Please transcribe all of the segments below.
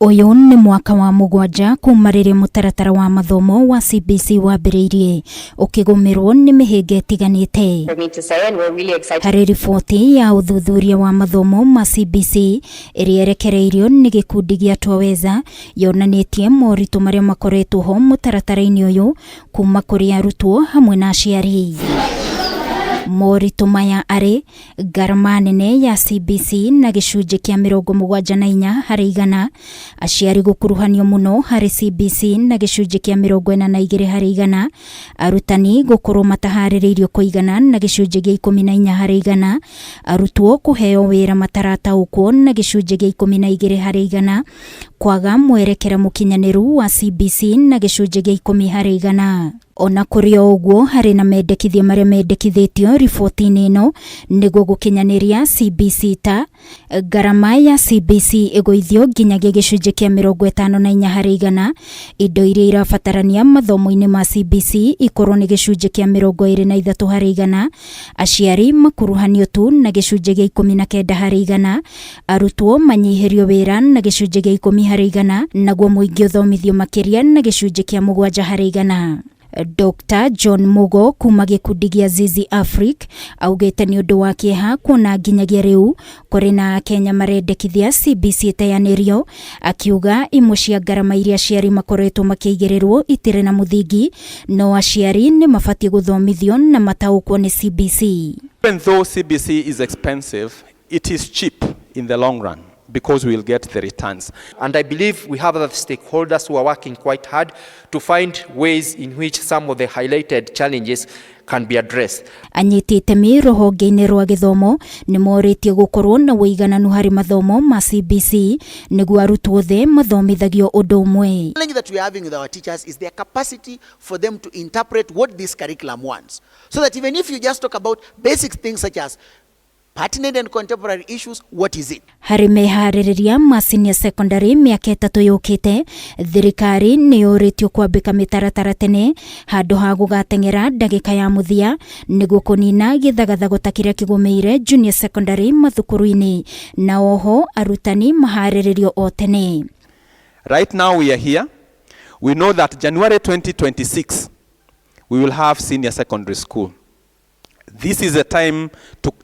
Ũyũ nĩ mwaka wa mũgwanja kuma rĩrĩa mũtaratara wa mathomo wa CBC wambĩrĩirie ũkĩgũmĩrwo nĩ mĩhĩnga ĩtiganĩte. Harĩ riboti ya ũthuthuria wa mathomo ma CBC ĩrĩa ĩrekereirio nĩ gĩkundi gĩa Twaweza yonanĩtie moritũ marĩa makoretwo ho mũtaratara-inĩ ũyũ kuma kũrĩ arutwo hamwe na aciari. Moritũ maya arĩ ngarama nene ya CBC na gĩcunjĩ kĩa 74%, aciari gũkuruhanio mũno harĩ CBC na gĩcunjĩ kĩa 42%, arutani gũkorwo mataharĩrĩirio kũigana na gĩcunjĩ gĩa 14%, arutwo kũheo wĩra matarataũkwo na gĩcunjĩ gĩa 12%, kwaga mwerekera mũkinyanĩru wa CBC na gĩcunjĩ gĩa 10%. Ona kũrĩ o ũguo, harĩ na mendekithia marĩa mendekithĩtio riboti-inĩ ĩno nĩguo gũkinyanĩria CBC, ta ngarama ya CBC ĩgũithio nginyagia gĩcunjĩ kĩa 54%, indo iria irabatarania mathomo-inĩ ma CBC ikorwo nĩ gĩcunjĩ kĩa 23%, aciari makuruhanio tu na gĩcunjĩ gĩa 19%, arutwo manyihĩrio wĩra na gĩcunjĩ gĩa 10%, naguo mũingĩ ũthomithio makĩria na gĩcunjĩ kĩa 7%. Dr John Mugo kuma gĩkundi gĩa Zizi Afric augĩte nĩ ũndũ wa kĩeha kuona nginyagia rĩu kũrĩ na Akenya marendekithia CBC ĩteanĩrio, akiuga imwe cia ngarama iria aciari makoretwo makĩigĩrĩrwo itirĩ na mũthingi, no aciari nĩ mabatiĩ gũthomithio na mataũkwo nĩ CBC. Even though CBC is expensive, it is cheap in the long run because we will get the returns. And I believe we have other stakeholders who are working quite hard to find ways in which some of the highlighted challenges can be addressed. Anyiti itemi rũhonge-inĩ rwa gĩthomo nĩ morĩtie gũkorwo na ũigananu harĩ mathomo ma CBC nĩguo arutwo othe mathomithagio ũndũ ũmwe. Challenge that we are having with our teachers is their capacity for them to interpret what this curriculum wants. So that even if you just talk about basic things such as pertinent and contemporary issues, what is it? Harĩ meharĩrĩria ma senior secondary mĩaka 3 yũkĩte, thirikari nĩ yũrĩtio kwambĩka mĩtaratara tene handũ ha gũgateng'era ndagĩka ya mũthia nĩguo kũnina gĩthagathago ta kĩrĩa kĩgũmĩire junior secondary mathukuru-inĩ, na oho arutani maharĩrĩrio o tene. Right now we are here. We know that January 2026 we will have senior secondary school. This is a time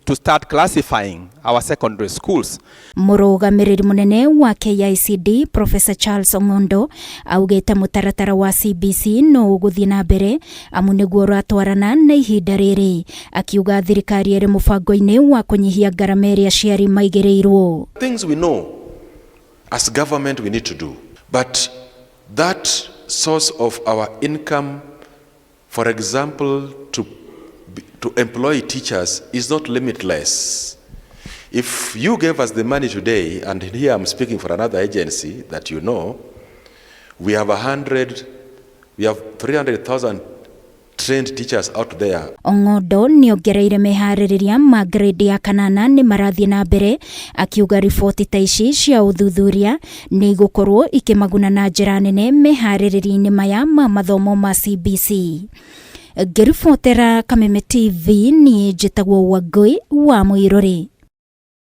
to start classifying our secondary schools. Mũrũgamĩrĩri mũnene wa KICD, Professor Charles Ong'ondo, augĩte mũtaratara wa CBC no ũgũthiĩ na mbere amu nĩguo ũratwarana na ihinda rĩrĩ, akiuga thirikari ĩrĩ mũbango-inĩ wa kũnyihia ngarama ĩrĩa aciari maigĩrĩirwo. Things we know as government we need to do, but that source of our income, for example, to employ teachers, is not limitless. If you gave us the money today, and here I'm speaking for another agency that you know, we have 100, we have 300,000 trained teachers out there. Ong'ondo nĩongereire meharĩrĩria ma grade ya kanana nĩ marathiĩ na mbere, akiuga riboti ta ici cia ũthuthuria nĩ igũkorwo ikĩmaguna na njĩra nene meharĩrĩria-inĩ maya ma mathomo ma CBC. Ngĩribotera Kameme TV, niĩ njĩtagwo Wangũi wa Mũirũrĩ.